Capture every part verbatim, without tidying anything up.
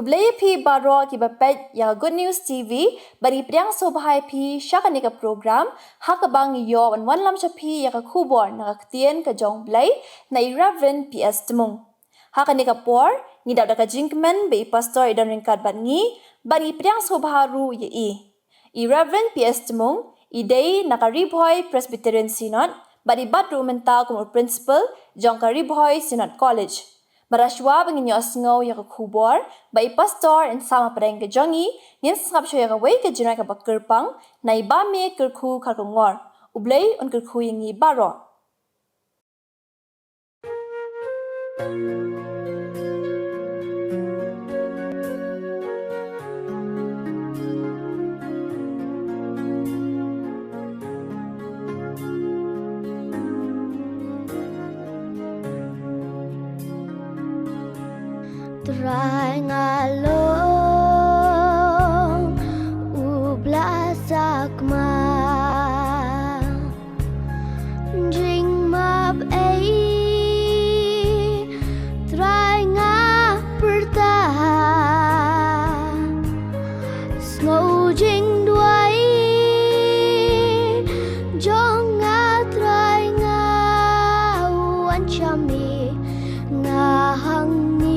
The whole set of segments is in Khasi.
Khublei ïa phi baroh kiba peit ïa ka Good News T V, bad ngi pdiang sngewbha ïa phi sha kane ka program, ha kaba ngi ïoh ban wanlam sha phi ïa ka khubor na ka ktien ka jong U Blei, na i Reverend P S Tmung. Ha kane ka por, ngi dap da ka jingkmen ba i Pastor i don ryngkat bad ngi, bad ngi pdiang sngewbha ruh ïa i. I Reverend P S Tmung, i dei na ka Ri Bhoi Presbyterian Synod, bad i bat ruh mynta kum u Principal jong ka Ri Bhoi Synod College. Bad shuwa ba ngin ïohsngew ïa ka khubor ba i Pastor yn sam hapdeng ka jong ngi, ngin sngap shuwa ïa kawei ka jingrwai kaba kyrpang na i Bah Mei Kyrkhu Kharkongor. U Blei un kyrkhu ïa ngi baroh. Trai nga long u bla sakma. Jingmap ei Trai nga pyrta. Sngew jingduwai jong nga Trai nga wan sha me, nga hangne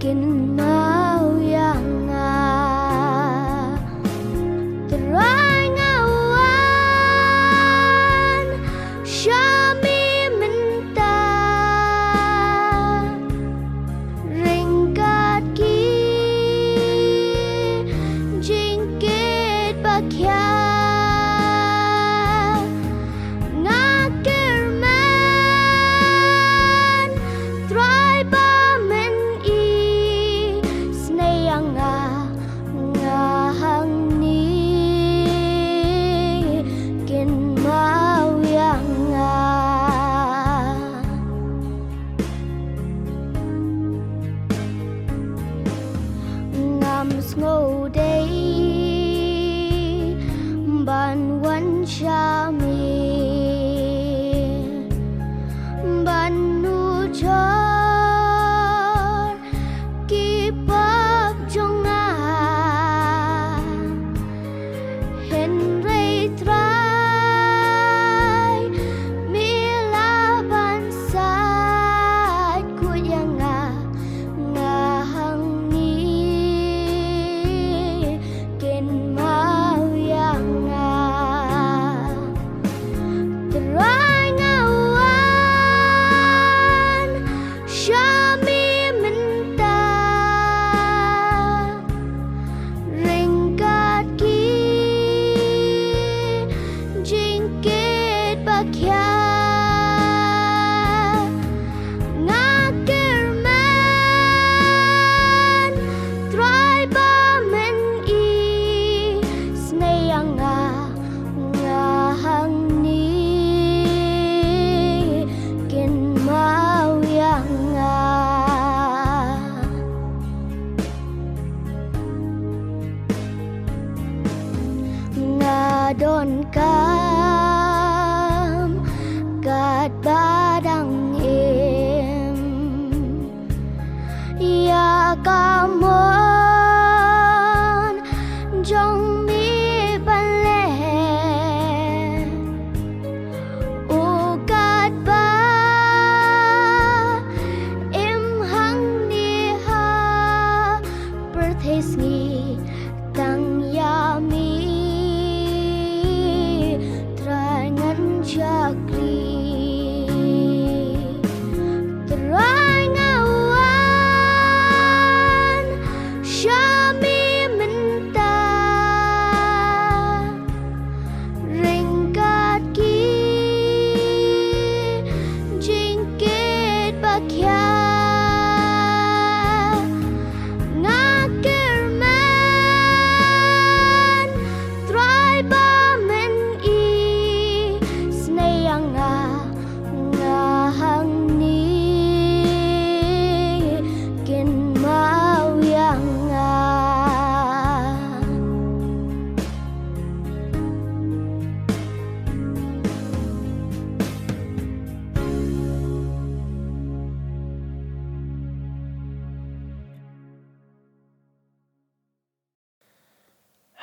kynmaw ïa nga. Trai nga wan sha me mynta ryngkat ki jingkit ba khia. Nga kyrmen Trai ba men i snei ïa nga, nga hangne kynmaw ïa nga. Ngam sngewdei ban wan sha me ban ujor ki pop jong nga. Hynrei Trai me lah ban sait kut ïa nga, nga hangne kynmaw ïa nga. Trai nga wan sha me mynta ryngkat ki jingkit ba khia. Nga kyrmen Trai ba men i snei ïa nga, nga hangne kynmaw ïa nga. Nga donkam katba dang im ïa ka mon jong me ban leh. O katba im hangne ha pyrthei sngi, tang ïa me Trai ngan shakri. Trai nga wan sha me mynta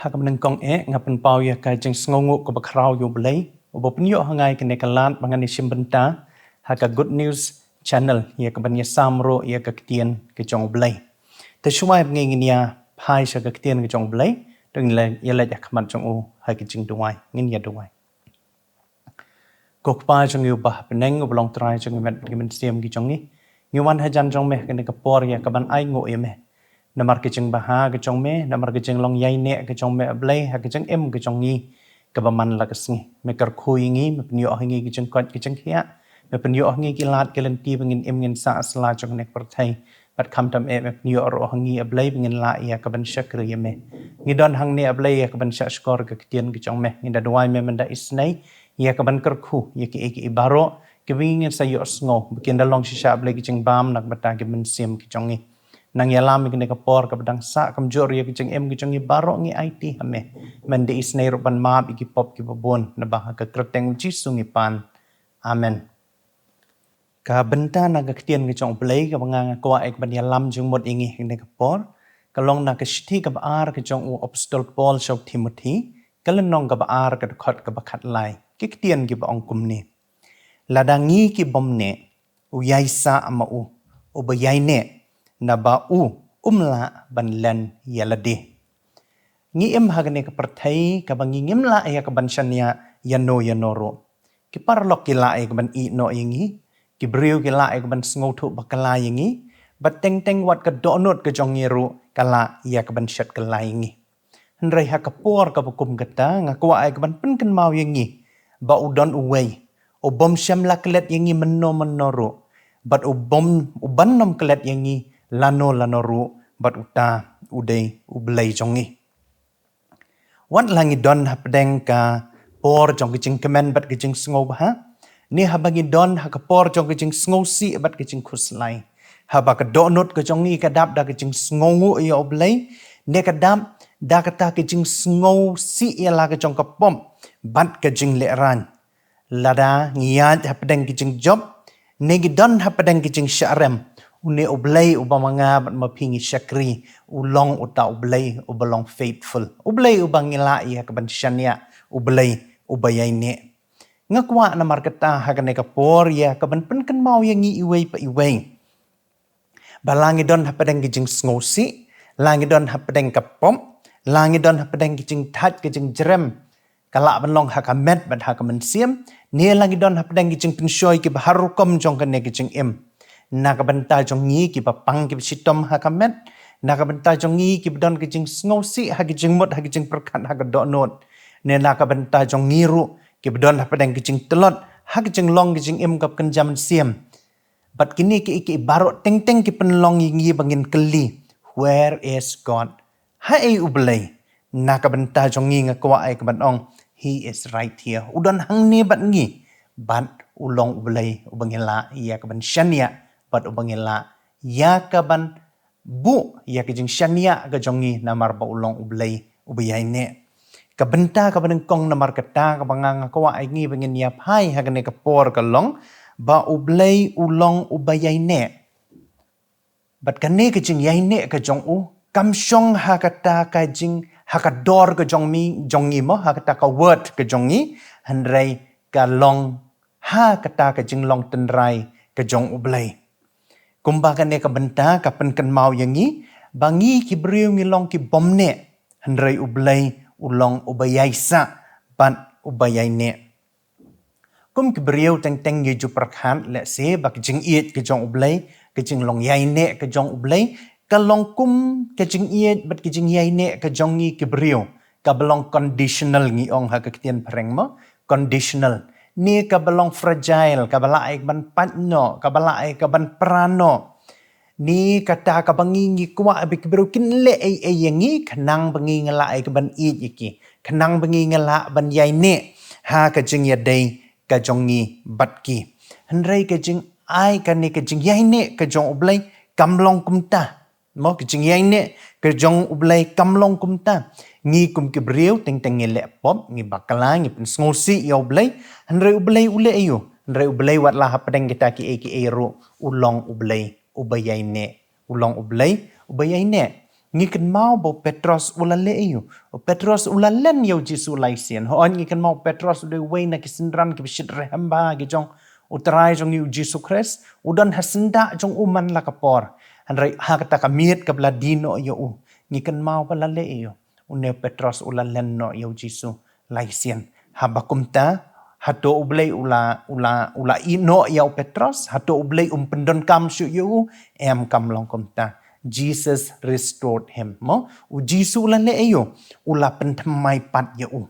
Ha ka bneng kong eh, nga pynpaw ïa ka jingsngewnguh kaba khraw ïa U Blei, uba pynïoh ha nga ïa kane ka lad ba ngan ïashim bynta ha ka Good News Channel, ïa kaban ïasam ruh ïa ka ktien ka jong U Blei. Te shuwa ba ngin ïa phai sha ka ktien ka jong U Blei, to ngin ïa leit ha khmat jong u ha ka jingduwai. Ngin ïa duwai. Ko Kpa jong ngi uba ha bneng, uba long Trai jong ngi, met bad ki mynsiem ki jong ngi, ngi wan hajan jong me ha kane ka por ïa kaban ainguh ïa me. Namar ka jingbha ka jong me, namar ka jinglong ïaineh ka jong me, A Blei, ha ka jingim ka jong ngi kaba man la ka sngi. Me kyrkhu ïa ngi, me pynïoh ha ngi ki jingkoit ki jingkhiah, me pynïoh ha ngi ki lad ki lynti ba ngin im ngin sah sla jong kane ka pyrthei. Bad khamtam eh, me pynïoh ruh ha ngi, A Blei, ba ngin lah ïa kaban shakri ïa me. Ngi don hangne, A Blei, ïa kaban shahshkor ka ktien ka jong me. Ngi da duwai, me mynta isynei ïa kaban kyrkhu ïa kiei kiei baroh kiba ngin sa ïohsngew ba kin da long shisha, A Blei, ki jingbam na ka bynta ki mynsiem ki jong ngi. Nang ïalam ïa kane ka por kaba dang sah, kumjuh ruh ïa ki jingim ki jong ngi baroh ngi aiti ha me. Men da isynei ruh ban map ïa ki pop kiba bun, naba ha ka kyrteng U Jisu ngi pan. Amen. Ka bynta na ka ktien ka jong U Blei kaba nga nga kwah eh kaban ïalam jingmut ïa ngi ha kane ka por, ka long na ka shithi kaba ar ka jong u Apostol Paul sha u Timothi, ka lynnong kaba ar, ka dkhot kaba khatlai. Ki ktien kiba ong kumne: Lada ngi ki bym neh, u ïaisah ma u uba ïaineh, naba u um lah ban len ïa lade. Ngi im ha kane ka pyrthei kaba ngi ngim lah ïa kaban shaniah ïano ïano ruh. Ki paralok ki lah ïa kaban ïeh noh ïa ngi, ki briew ki lah ïa kaban sngewthuh bakla ïa ngi, bad teng teng wat ka dohnud ka jong ngi ruh ka lah ïa kaban shet kylla ïa ngi. Hynrei ha ka por kaba kum kata, nga kwah eh kaban pynkynmaw ïa ngi ba u don uwei u bym shym la klet ïa ngi mynno mynno ruh, bad u bym, u ban ym klet ïa ngi lano lano ruh, bad uta u dei U Blei jong ngi. Wat la ngi don hapdeng ka por jong ka jingkmen bad ka jingsngewbha, ne haba ngi don ha ka por jong ka jingsngewsih bad ka jingkhuslai, haba ka dohnud ka jong ngi ka dap da ka jingsngewnguh ïa U Blei, ne ka dap da kata ka jingsngewsih ïa la ka jong ka pop bad ka jinglehrain. Lada ngi ïaid hapdeng ki jingjop, ne ngi don hapdeng ki jingshah rem, une U Blei uba ma nga bad ma phi ngi shakri, u long uta U Blei uba long faithful, U Blei uba ngi lah ïa kaban shaniah, U Blei uba ïaineh. Nga kwah namar kata ha kane ka por ïa kaban pynkynmaw ïa ngi iwei pa iwei ba la ngi don hapdeng ki jingsngewsih, la ngi don hapdeng ka pop, la ngi don hapdeng ki jingthait ki jingjrem, ka lah ban long ha ka met bad ha ka mynsiem, ne la ngi don hapdeng ki jingpynshoi kiba har rukom jong kane ka jingim. Na ka bynta jong ngi kiba pang kiba shitom ha ka met, na ka bynta jong ngi kiba don ki jingsngewsih ha ki jingmut ha ki jingpyrkhat ha ka dohnud, ne na ka bynta jong ngi ruh kiba don hapdeng ki jingtlot ha ki jinglong ki jingim kaba kynja mynsiem. Bad kine kiei kiei baroh teng teng ki pynlong ïa ngi ba ngin kylli, "Where is God?" Haei U Blei? Na ka bynta jong ngi nga kwah eh kaban ong, "He is right here." U don hangne bad ngi, bad u long U Blei uba ngi lah ïa kaban shaniah, bad uba ngi lah ïa kaban buh ïa ka jingshaniah ka jong ngi namar ba u long U Blei uba ïaineh. Ka bynta kaba nyngkong namar kata kaba nga nga kwah eh ngi ba ngin ïa phai ha kane ka por ka long ba U Blei u long uba ïaineh. Bad kane ka jingïaineh ka jong u kam shong ha kata ka jing, ha ka dor ka jong mi, jong ngi mo, ha kata ka word ka jong ngi, hynrei ka long ha kata ka jinglong tynrai ka jong U Blei. Kumba kane ka bynta ka pynkynmaw ïa ngi ba ngi ki briew ngi long ki bym neh, hynrei U Blei u long uba ïaisah bad uba ïaineh. Kum ki briew teng teng ngi ju pyrkhat lehse ba ka jingïeit ka jong U Blei, ka jinglong ïaineh ka jong U Blei, ka long kum ka jingïeit bad ka jingïaineh ka jong ngi ki briew, kaba long conditional, ngi ong ha ka ktien phareng mo, conditional. Ne kaba long fragile, kaba lah eh kaban pait noh, kaba lah eh kaban pra noh. Ne kata kaba ngi ngi kwah ba ki briew kin leh ei ei ïa ngi, khnang ba ngi ngi lah eh kaban ïeit ïa ki, khnang ba ngi ngi lah ban ïaineh ha ka jingïadei ka jong ngi bad ki. Hynrei ka jingai kane ka jingïaineh ka jong U Blei kam long kumta. Mo, ka jingïaineh ka jong U Blei kam long kumta. Ngi kum ki briew teng teng ngi leh pop, ngi bakla, ngi pynsngewsih ïa U Blei, hynrei U Blei u leh aïu? Hynrei U Blei wat la hapdeng kita kiei kiei ruh u long U Blei uba ïaineh. U long U Blei uba ïaineh. Ngi kynmaw ba u Petros u la leh ïa u. U Petros u la len ïa u Jisu lai sien. Hooid ngi kynmaw u Petros u dei uwei na ki synran kiba shit rhem bha ki jong u Trai jong ngi u Jisu Khrist. U don ha syndah jong u man la ka por. Hynrei ha kata ka miet kaba la die noh ïa u, ngi kynmaw ba la leh ïa u. Une u Petros u la len noh ïa u Jisu lai sien. Haba kumta, hato U Blei u la, u la, u la ïeh noh ïa u Petros, hato U Blei um pyndonkam shuh ïa u, em, kam long kumta. Jesus restored him. Mo, u Jisu u la leh ïa u, u la pynthymmai pat ïa u.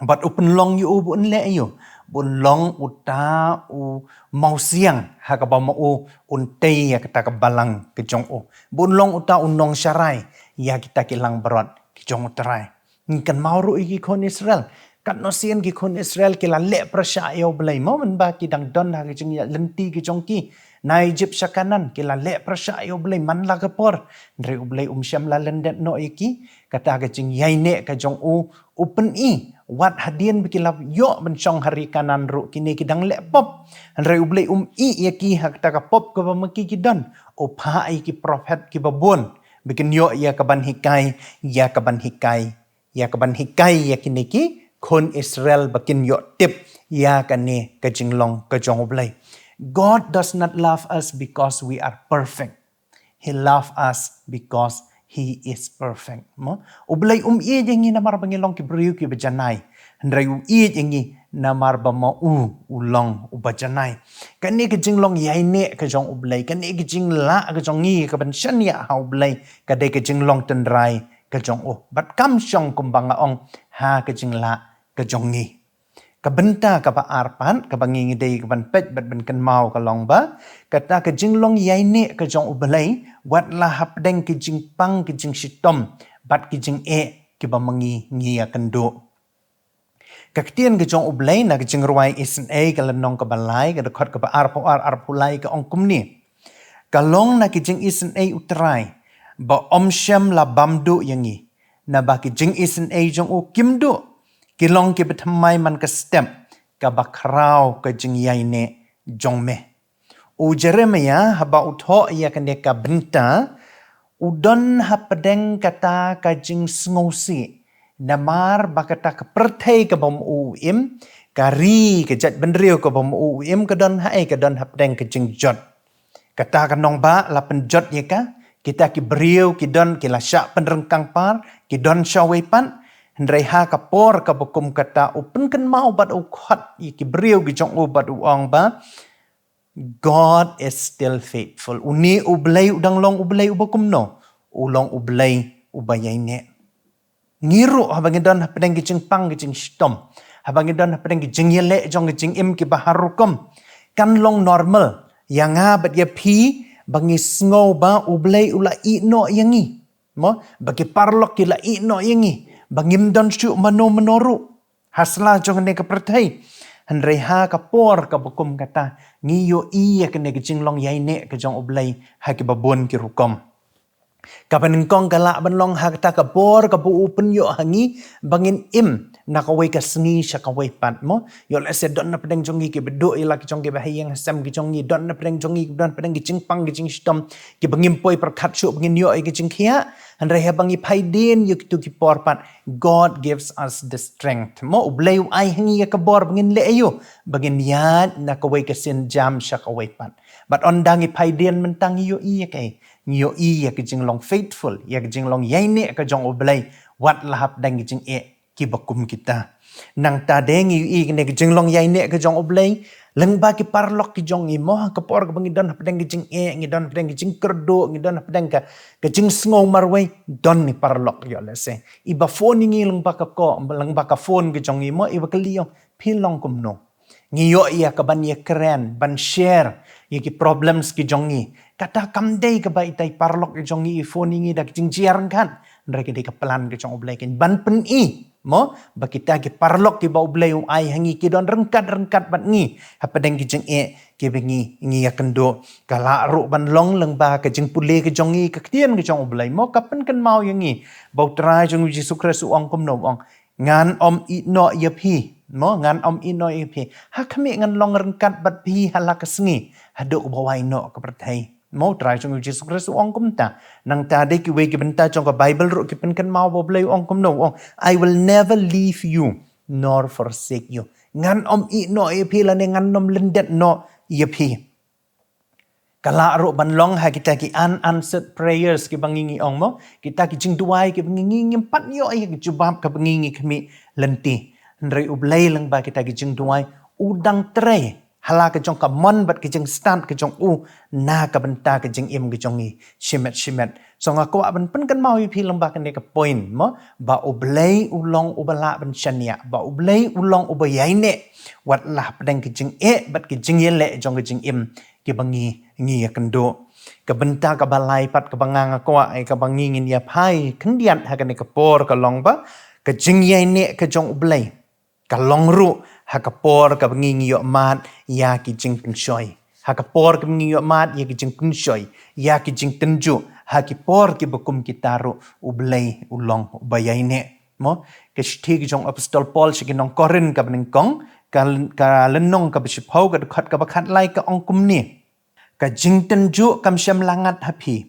Bad u pynlong ïa u ba un leh ïa u, ba un long uta u mawsiang, ha kaba ma u un tei ïa kata ka balang ka jong u. Ba un long uta u nongsharai ïa kita ki langbrot ki jong u Trai. Ngi kynmaw ruh ïa ki khun Israel. Katno sien ki khun Israel ki la leh pyrshah ïa U Blei. Mo, mynba ki dang don ha ki jingïaid lynti ki jong ki na Egypt sha Kanaan, ki la leh pyrshah ïa U Blei man la ka por. Hynrei U Blei um shym la lyndet noh ïa ki. Kata ka jingïaineh ka jong u, u pyni, wat hadien ba ki la ïoh ban shong ha ri Kanaan ruh kine ki dang leh pop. Hynrei U Blei um ïeh ïa ki ha kata ka pop kaba ma ki ki don. U phah ïa ki prophet kiba bun ba kin ïoh ïa ka ban hikai, ïa ka ban hikai, ïa ka ban hikai ïa kine ki khun Israel ba kin ïoh tip ïa kane ka jinglong ka jong U Blei. God does not love us because we are perfect. He love us because He is perfect. Mo? U Blei um ïeit ïa ngi namar ba ngi long ki briew kiba janai. Hynrei u ïeit ïa ngi namar ba ma u, u long uba janai. Kane ka jinglong ïaineh ka jong U Blei, kane ka jinglah ka jong ngi ka ban shaniah ha U Blei, ka dei ka jinglong tynrai ka jong u. Bad kam shong kumba nga ong, ha ka jinglah ka jong ngi. Ka bynta kaba ar pat, kaba ngi ngi dei ka ban peit bad ban kynmaw ka long ba kata ka jinglong ïaineh ka jong U Blei, wat la hapdeng ki jingpang ki jingshitom bad ki jingeh kiba ma ngi ngi ïakynduh. Ka ktien ka jong U Blei na ka Jingrwai Isynei ka lynnong kaba lai, ka dkhot kaba arphew ar, arphew lai, ka ong kumne: Ka long na ki jingisynei U Trai ba um shym la bam duh ïa ngi, naba ki jingisynei jong u kim duh, ki long kiba thymmai man ka step kaba khraw ka jingïaineh jong me. U Jeremiah haba u thoh ïa kane ka bynta, u don hapdeng kata ka jingsngewsih. Namar ba kata ka pyrthei kaba ma u u im, ka ri, ka jaitbynriew kaba ma u u im, ka don ha ei, ka don hapdeng ka jingjot. Kata ka nongbah la pynjot ïa ka, kita ki briew ki don, ki la shah pynryngkang par, ki don shawei pat. Hynrei ha ka por kaba kum kata u pynkynmaw bad u khot ïa ki briew ki jong u bad u ong ba, God is still faithful. Une U Blei u dang long U Blei uba kumno? U long U Blei uba ïaineh. Ngi ruh haba ngi don hapdeng ki jingpang ki jingshitom, haba ngi don hapdeng ki jingïaleh jong ki jingim kiba har rukom, kan long normal ïa nga bad ïa phi ba ngi sngew ba U Blei u la ïeh noh ïa ngi. Mo, ba ki paralok ki la ïeh noh ïa ngi, ba ngim don shuh mano mano ruh ha sla jong kane ka pyrthei. Hynrei ha ka por kaba kum kata, ngi ïohi ïa kane ka jinglong ïaineh ka jong U Blei ha kiba bun ki rukom. Kaba nyngkong ka lah ban long ha kata ka bor kaba u pynïoh ha ngi ba ngin im na kawei ka sngi sha kawei pat, mo. Ïoh lehse don na pdeng jong ngi kiba duh ïa la ki jong kiba ha ïing ha sem ki jong ngi, don na pdeng jong ngi, don na pdeng ki jingpang ki jingshitom kiba ngim poi pyrkhat shuh ba ngin ïoh ïa ki jingkhiah. Hynrei haba ngi phai dien ïa kitu ki por pat, God gives us the strength. Mo, U Blei u ai ha ngi ïa ka bor ba ngin leh aïu, ba ngin ïaid na kawei ka sienjam sha kawei pat. Bad ynda ngi phai dien mynta ngi ïohi ïa kaei? Ngi ïohi ïa ka jinglong faithful, ïa ka jinglong ïaineh ka jong U Blei wat la hapdeng ki jingeh kiba kum kita. Nangta de ngi ïohi kane ka jinglong ïaineh ka jong U Blei lyngba ki paralok ki jong ngi, mo, ha ka por kaba ngi don hapdeng ki jingeh, ngi don hapdeng ki jingkyrduh, ngi don hapdeng ka, ka jingsngew marwei, don ki paralok, ïoh lehse, iba phone ïa ngi lyngba ka ko, lyngba ka phone ka jong ngi, mo, iba kylli ïa, phi long kumno? Ngi ïoh ïa ka ban ïakren, ban share ïa ki problems ki jong ngi. Kata kam dei kaba itai paralok ki jong ngi i phone ïa ngi da ka jingjia ryngkat. Hynrei ka dei ka plan ka jong U Blei kan ban pyni, mo, ba kita ki paralok kiba U Blei u ai ha ngi ki don ryngkat ryngkat bad ngi hapdeng ki jingeh kiba ngi ngi ïakynduh. Ka lah ruh ban long lyngba ka jingpule ka jong ngi ka ktien ka jong U Blei, mo, ka pynkynmaw ïa ngi ba U Trai jong ngi Jisu Khrist u ong kumno, u ong, ngan ym ïeh noh ïa phi, mo, ngan ym ïeh noh ïa phi. Ha khmih ngan long ryngkat bad phi ha la ka sngi haduh ba wai noh ka pyrthei. Mo, Trai jong U Jisu Khrist u ong kumta. Nangta dei kiwei ki bynta jong ka Bible ruh ki pynkynmaw ba U Blei u ong kumno, u ong, "I will never leave you nor forsake you." Ngan ym ïehnoh ïa phi lane ngan ym lyndet noh ïa phi. Ka lah ruh ban long ha kita ki unanswered prayers kiba ngi ngi ong mo, kita ki jingduwai kiba ngi ngi ngim pat ïoh ïa ka jubab kaba ngi ngi khmih lynti. Hynrei U Blei lyngba kita ki jingduwai u dang trei ha la ka jong ka mon bad ka jingstad ka jong u na ka bynta ka jingim ka jong ngi shimet shimet. So nga kwah ban pynkynmaw ïa phi lyngba kane ka point mo, ba U Blei u long uba lah ban shaniah, ba U Blei u long uba ïaineh wat la hapdeng ka jingeh bad ka jingïaleh jong ka jingim kiba ngi ngi ïakynduh. Ka bynta kaba lai pat kaba nga nga kwah, eh, kaba ngi ngin ïa phai khyndiat ha kane ka por ka long ba ka jingïaineh ka jong U Blei ka long ruh ha ka por kaba ngi ngi ïoh mad ïa ki jingpynshoi. Ha ka por kaba ngi ïoh mad ïa ki jingpynshoi, ïa ki jingtynjuh, ha ki por kiba kum kita ruh U Blei u long uba ïaineh. Mo, ka shithi ka jong Apostol Paul sha ki nong Korinth kaba nyngkong, ka, ka lynnong kaba shiphew, ka dkhot kaba khatlai ka ong kumne. Ka jingtynjuh kam shym la ngat ha phi,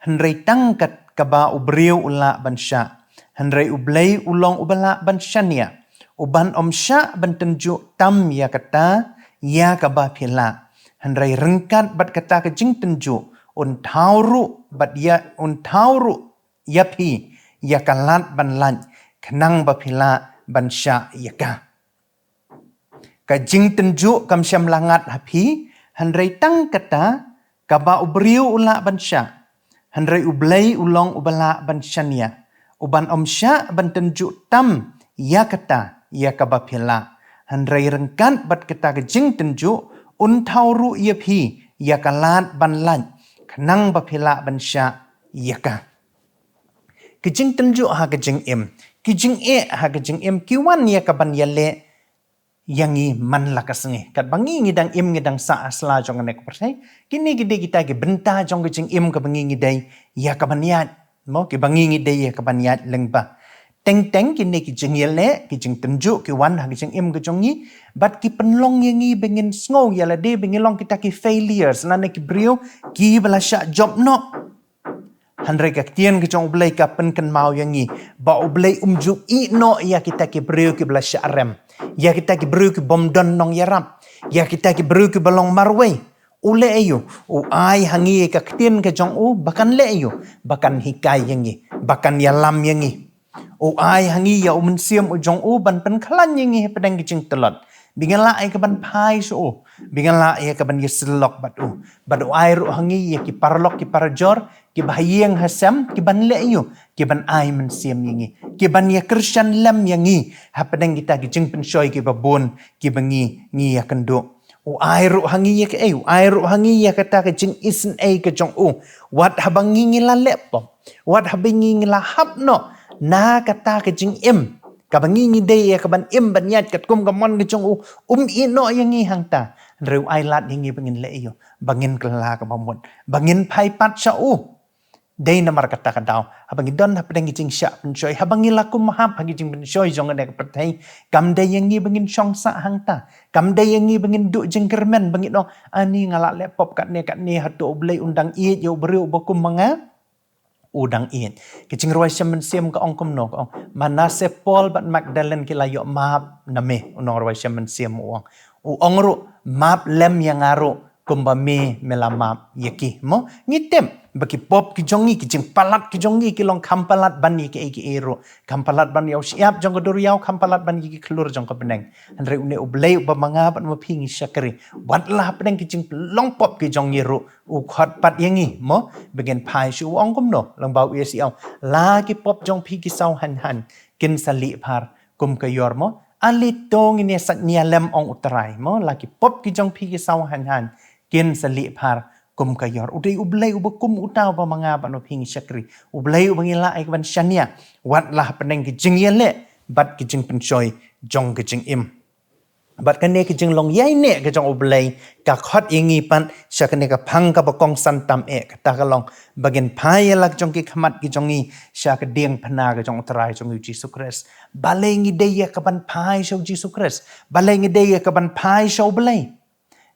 hynrei tang kat kaba u briew u lah ban shah. Hynrei U Blei u long uba lah ban shaniah, uban ym shah ban tynjuh tam ïa kata ïa kaba phi lah. Hynrei ryngkat bad kata ka jingtynjuh un thaw ruh bad ïa, un thaw ruh ïa phi ïa ka lad ban lait, khnang ba phi lah ban shah ïa ka. Ka jingtynjuh kam shym la ngat ha phi, hynrei tang kata kaba u briew u lah ban shah. Hynrei U Blei u long uba lah ban shaniah, uban ym shah ban tynjuh tam ïa kata ïa kaba phi lah. Hynrei ryngkat bad kata ka jingtynjuh un thaw ruh ïa phi ïa ka lad ban lait, khnang ba phi lah ban shah ïa ka. Ki jingtynjuh ha ka jingim, ki jingeh ha ka jingim ki wan ïa ka ban ïaleh ïa ngi man la ka sngi. Katba ngi ngi dang im, ngi dang sah ha sla jong kane ka pyrthei, kine ki dei kita ki bynta jong ka jingim kaba ngi ngi dei ïa ka ban ïaid. Mo, kiba ngi ngi dei ïa ka ban ïaid lyngba. Teng teng kine ki jingïaleh, ki jingtynjuh ki wan ha ka jingim ka jong ngi, bad ki pynlong ïa ngi ba ngin sngew ïa lade ba ngi long kita ki failures, lane ki briew kiba la shah jop noh. Hynrei ka ktien ka jong U Blei ka pynkynmaw ïa ngi ba U Blei um ju ïehnoh ïa kita ki briew kiba la shah rem, ïa kita ki briew ki bym don nongïarap, ïa kita ki briew kiba long marwei. U leh aïu? U ai ha ngi ïa ka ktien ka jong u ba kan leh aïu? Ba kan hikai ïa ngi, ba kan ïalam ïa ngi. U ai ha ngi ïa U Mynsiem u jong u ban pynkhlaiñ ïa ngi hapdeng ki jingtlot. Ba ngin lah ïa ka ban phai sha u, ba ngin lah ïa ka ban ïasyllok bad u. Bad u ai ruh ha ngi ïa ki paralok ki parajor, kiba ha ïing ha sem, ki ban leh aïu? Ki ban ai mynsiem ïa ngi, ki ban ïakyrshan lem ïa ngi hapdeng kita ki jingpynshoi kiba bun kiba ngi ngi ïakynduh. U ai ruh ha ngi ïa kaei? U ai ruh ha ngi ïa kata ka jingisynei ka jong u. Wat haba ngi ngi la leh pop, wat haba ngi ngi la hap noh na kata ka jingim kaba ngi ngi dei ïa ka ban im ban ïaid katkum ka mon ka jong u, um ïehnoh ïa ngi hangta. Hynrei u ai lad ïa ngi ba ngin leh aïu? Ba ngin kylla kaba mut, ba ngin phai pat sha u. Dei namar kata ka daw, haba ngi don hapdeng ki jingshah pynshoi, haba ngi la kum hap ha ki jingpynshoi jong kane ka pyrthei, kam dei ïa ngi ba ngin shong sah hangta. Kam dei ïa ngi ba ngin duh jingkyrmen, ba ngin ong, ani nga la leh pop katne katne, hato U Blei un dang ïeit ïa u briew uba kum ma nga? U dang ïeit. Ka jingrwai sha mynsiem ka ong kumno, ka ong, ma nase Paul bad Magdalene ki la ïoh map na me, u nongrwai sha mynsiem u ong. U ong ruh, map lem ïa nga ruh kumba me me la map ïa ki. Mo, ngi tip ba ki pop ki jong ngi, ki jingpalat ki jong ngi ki long kham palat ban ïa kiei kiei ruh. Kham palat ban ïa u shyiap jong ka duriaw, kham palat ban ïa ki khlur jong ka bneng. Hynrei une U Blei uba ma nga bad ma phi ngi shakri, wat la hapdeng ki jinglong pop ki jong ngi ruh u khot pat ïa ngi, mo, ba ngin phai sha u. U ong kumno lyngba u Ïasyllaw? La ki pop jong phi ki saw haiñ haiñ kin sa lieh phar kum ka ïor, mo. Ale to ngin ïa sait nia lem, ong U Trai, mo, la ki pop ki jong phi ki saw haiñ haiñ kin sa lieh phar kum ka ïor. U dei U Blei uba kum uta uba ma nga bad ma phi ngi shakri. U Blei uba ngi lah ïa ka ban shaniah wat la hapdeng ki jingïaleh bad ki jingpynshoi jong ka jingim. Bad kane ka jinglong ïaineh ka jong U Blei ka khot ïa ngi pat sha kane ka phang kaba kongsan tam eh, kata ka long ba ngin phai ïa la ka jong ki khmat ki jong ngi sha ka diengphna ka jong U Trai jong ngi U Jisu Khrist. Balei ngi dei ïa ka ban phai sha U Jisu Khrist? Balei ngi dei ïa ka ban phai sha U Blei?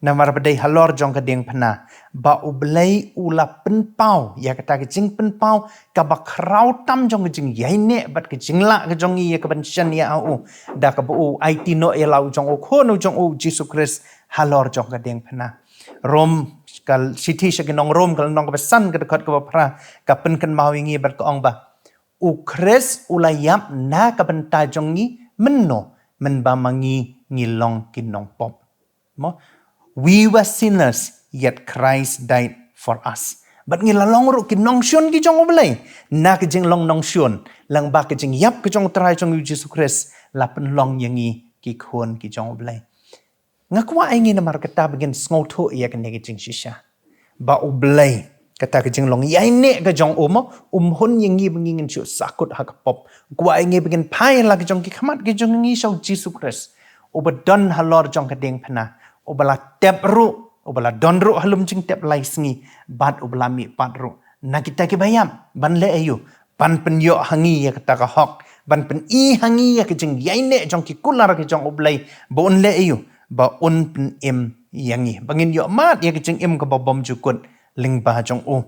Namar ba dei halor jong ka diengphna ba U Blei u la pynpaw ïa kata ka jingpynpaw kaba khraw tam jong ka jingïaineh bad ka jinglah ka jong ngi ïa kaban shaniah ha u, da kaba u aiti noh ïa la u jong u Khun u jong u Jisu Khrist halor jong ka diengphna. Rom, ka shithi sha ki nong Rom, ka lynnong kaba san, ka dkhot kaba phra, ka pynkynmaw ïa ngi bad ka ong ba U Khrist u la ïap na ka bynta jong ngi mynno, mynba ma ngi ngi long ki nongpop. Mo, we were sinners, yet Christ died for us. Bad ngi la long ruh ki nongshun ki jong U Blei na ka jinglong nongshun, lyngba ka jingïap ka jong U Trai jong ngi U Jisu Khrist la pynlong ïa ngi ki khun ki jong U Blei. Nga kwah ïa ngi namar kata ba ngin sngewthuh ïa kane ka jingshisha ba U Blei, kata ka jinglong ïaineh ka jong u mo, um hun ïa ngi ba ngi ngin shu sahkut ha ka pop. Kwah ïa ngi ba ngin phai la ka jong ki khmat ka jong ngi sha U Jisu Khrist, uba don halor jong ka diengphna, uba la tep ruh, uba la don ruh ha lum jingtep lai sngi, bad uba la mihpat ruh na kita kiba ïap, ban leh aïu? Ban pynïoh ha ngi ïa kata ka hok, ban pyni ha ngi ïa ka jingïaineh jong ki kular ka jong U Blei, ba un leh aïu? Ba un pynim ïa ngi, ba ngin ïoh mad ïa ka jingim kaba bymjukut lyngba jong u.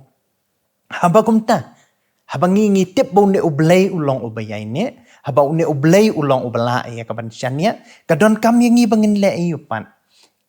Haba kumta, haba ngi ngi tip ba une U Blei u long uba ïaineh, haba une U Blei u long uba lah ïa kaban shaniah, ka donkam ïa ngi ba ngin leh aïu pat?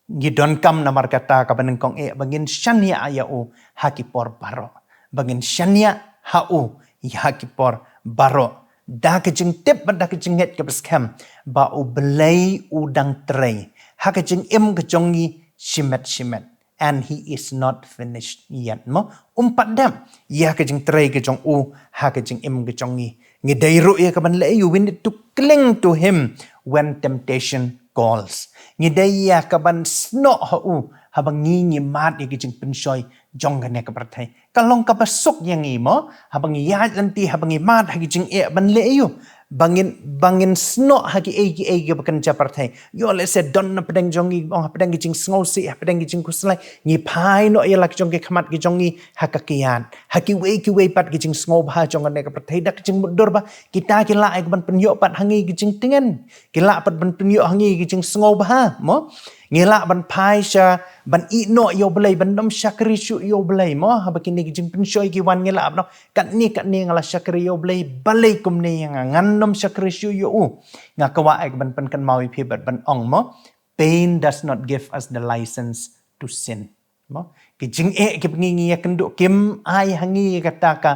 Ngi donkam namar kata kaba nyngkong eh ba ngin shaniah ïa u ha ki por baroh, ba ngin shaniah ha u ha ki por baroh, da ka jingtip bad da ka jingngeit kaba skhem ba U Blei u dang trei ha ka jingim ka jong ngi shimet shimet. And he is not finished yet, mo. Um pat dep ïa ka jingtrei ka jong u ha ka jingim ka jong ngi. Ngi dei ruh ïa kaban leh aïu? We need to cling to him when temptation calls. Ngi dei ïa kaban snoh ha u haba ngi ngi mad ïa ka jingpynshoi jong kane ka pyrthei. Ka long kaba suk ïa ngi, mo, haba ngi ïaid lynti, haba ngi mad ha ka jingeh, ban leh aïu? Ba ngin, ba ngin snoh ha kiei kiei kiba kynja pyrthei. Ïoh lehse don na pdeng jong ngi, ong, ha pdeng ki jingsngewsih, ha pdeng ki jingkhuslai, ngi phai noh ïa la ka jong ki khmat ka jong ngi ha ka kiad, ha kiwei kiwei pat ki jingsngewbha jong kane ka pyrthei, da ka jingmutdur ba kita ki lah ïa kaban pynïoh pat ha ngi ki jingtngen, ki lah pat ban pynïoh ha ngi ki jingsngewbha, mo. Ngi lah ban phai sha ban ïeh noh ïa U Blei, ban nym shakri shuh ïa U Blei, mo. Haba kine ki jingpynshoi ki wan, ngi lah ban ong, katne katne nga la shakri ïa U Blei, balei kumne ïa nga, ngan nym shakri shuh ïa u. Nga kwah ïa kaban pynkynmaw ïa phi bad ban ong, mo, pain does not give us the license to sin. Mo, ki jingeh kiba ngi ngi ïakynduh kim ai ha ngi ïa kata ka,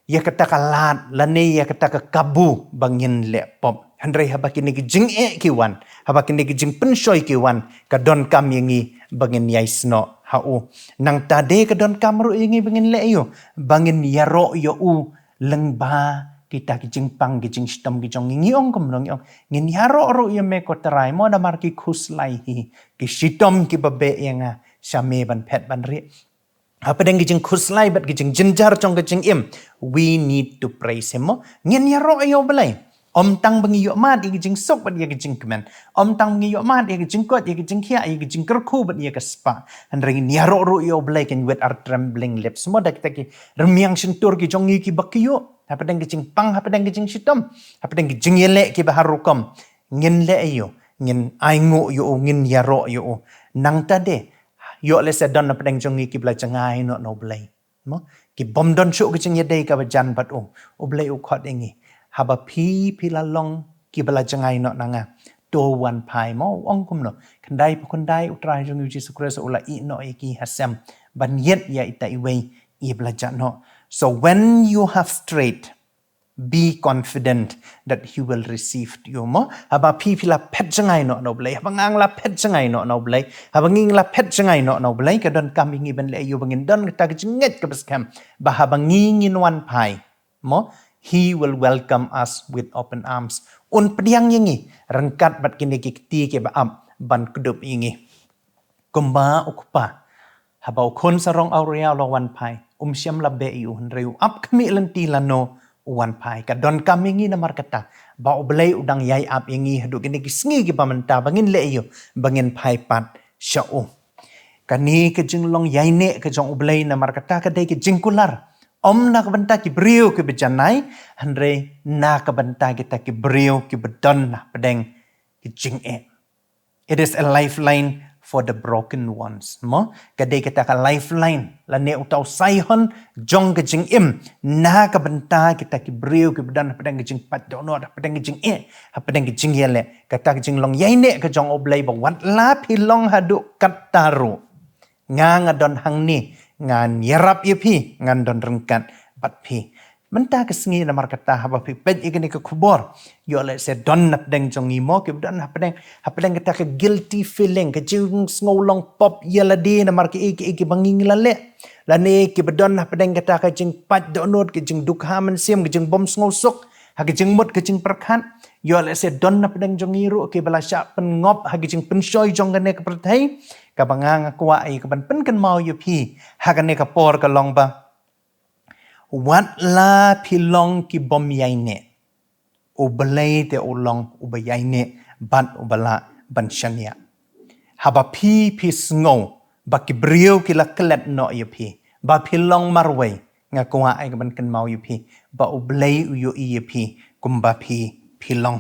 ïa kata ka lad lane ïa kata ka kabu ba ngin leh pop. Hynrei haba kine ki jingeh ki wan, haba kine ki jingpynshoi ki wan, ka donkam ïa ngi ba ngin ïai snoh ha u. Nangta de ka donkam ruh ïa ngi ba ngin leh aïu? Ba ngin ïaroh ïa u lyngba kita ki jingpang ki jingshitom ki jong ngi. Ngi ong kumno? Ngi ong, ngin ïaroh ruh ïa me ko Trai, mo, namar ki khuslai hi, ki shitom kiba beh ïa nga, sha me ban phet ban rieh. Hapdeng ki jingkhuslai bad ki jingjynjar jong ka jingim, we need to praise him, mo. Ngin ïaroh ïa U Blei. Ym tang ba ngi ïoh mad ïa ki jingsuk bad ïa ki jingkmen, ym tang ba ngi ïoh mad ïa ki jingkoit, ïa ki jingkhiah, ïa ki jingkyrkhu bad ïa ka spah, hynrei ngin ïaroh ruh ïa U Blei, kan with our trembling lips, mo, da kita ki rmiang shyntur ki jong ngi kiba kyiuh, hapdeng ki jingpang, hapdeng ki jingshitom, hapdeng ki jingïaleh kiba har rukom, ngin leh aïu? Ngin ainguh ïa u, ngin ïaroh ïa u. Nangta de, ïoh lehse don na pdeng jong ngi kiba la jngai noh na U Blei, mo, ki bym don shuh ka jingïadei kaba jan bad u. U Blei u khot ïa ngi, haba phi, phi la long kiba la jngai noh na nga, to wan phai, mo. U ong kumno? Khyndai pa khyndai, U Trai jong ngi U Jisu Khrist u la ïeh noh ïa ki ha sem ban ïit ïa ita iwei iba la jah noh. So when you have strayed, be confident that he will receive you, mo. Haba phi, phi la phet jngai noh na U Blei, haba nga, nga la phet jngai noh na U Blei, haba ngi, ngi la phet jngai noh na U Blei, ka donkam ïa ngi ban leh aïu? Ba ngin don kata ka jingngeit kaba skhem ba haba ngi ngin wan phai, mo, he will welcome us with open arms. Un pdiang ïa ngi ryngkat bad kine ki kti kiba ap ban kdup ïa ngi. Kumba u kpa, haba u khun sarong awria u la wan phai, um shym la beh ïa u, hynrei u ap khmih lynti lano u wan phai. Ka donkam ïa ngi namar kata ba U Blei u dang ïai ap ïa ngi haduh kine ki sngi kiba mynta, ba ngin leh aïu? Ba ngin phai pat sha u. Kane ka jinglong ïaineh ka jong U Blei namar kata ka dei ka jingkular, ym na ka bynta ki briew kiba janai, hynrei na ka bynta kita ki briew kiba don na pdeng ki jingeh. It is a lifeline for the broken ones. Mo, ka dei kata ka lifeline lane uta u saihon jong ka jingim na ka bynta kita ki briew kiba don hapdeng ka jingpait dohnud, hapdeng ka jingeh, hapdeng ka jingïaleh. Kata ka jinglong ïaineh ka jong U Blei ba wat la phi long haduh katta ruh, nga nga don hangne, ngan ïarap ïa phi, ngan don ryngkat bad phi. Mynta ka sngi namar kata haba phi peit ïa kane ka khubor, ïoh lehse don hapdeng jong ngi mo kiba don hapdeng, hapdeng kata ka guilty feeling, ka jingsngew long pop ïa lade namar kiei kiei kiba ngi ngi la leh. Lane kiba don hapdeng kata ka jingpait dohnud, ka jingdukha mynsiem, ka jingbym sngewsuk ha ka jingmut ka jingpyrkhat. Ïoh lehse don hapdeng jong ngi ruh kiba la shah pynngop ha ka jingpynshoi jong kane ka pyrthei. Kaba nga nga kwah ïa kaban pynkynmaw ïa phi ha kane ka por ka long ba wat la phi long kibym ïaineh, U Blei te u long uba ïaineh bad uba lah ban shaniah. Haba phi phi sngew ba ki briew ki la klet noh ïa phi, ba phi long marwei, nga kwah ïa kaban kynmaw ïa phi ba U Blei u ïohi ïa phi kumba phi phi long.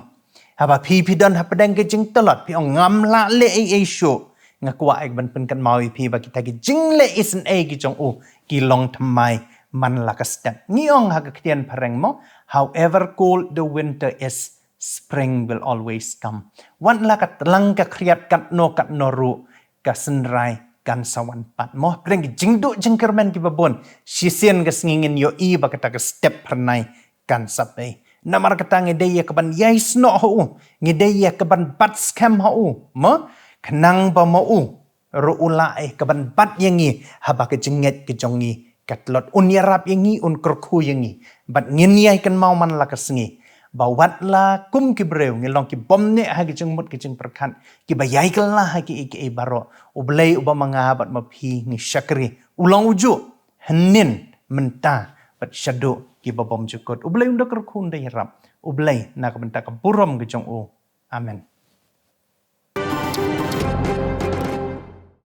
Haba phi phi don hapdeng ka jingtlot, phi ong ngam lah leh ei ei shuh, nga kwah ïa kaban pynkynmaw ïa phi ba kita ki jingleh isynei ki jong u ki long thymmai man la ka step. Ngi ong ha ka ktien phareng mo, however cold the winter is, spring will always come. Wat la ka tlang ka khriat katno katno ruh, ka synrai kan sa wan pat mo. Hapdeng ki jingduh jingkyrmen kiba bun, shisien ka sngi ngin ïohi ba kata ka step phyrnai kan sa pei. Namar kata ngi dei ïa kaban ïai snoh ha u, ngi dei ïa kaban bat skhem ha u mo, khnang ba ma u ruh u lah ïa kaban bat ïa ngi haba ka jingngeit ka jong ngi ka tlot. Un ïarap ïa ngi, un kyrkhu ïa ngi. Bad ngin ïai kynmaw man la ka sngi ba wat la kum ki briew ngi long kibym neh ha ki jingmut ki jingpyrkhat, kiba ïai kylla ha kiei kiei baroh, U Blei uba ma nga bad ma phi ngi shakri u long u juh hynnin, mynta bad shaduh kiba bymjukut. U Blei un da kyrkhu, un da ïarap. U Blei na ka bynta ka burom ka jong u. Amen.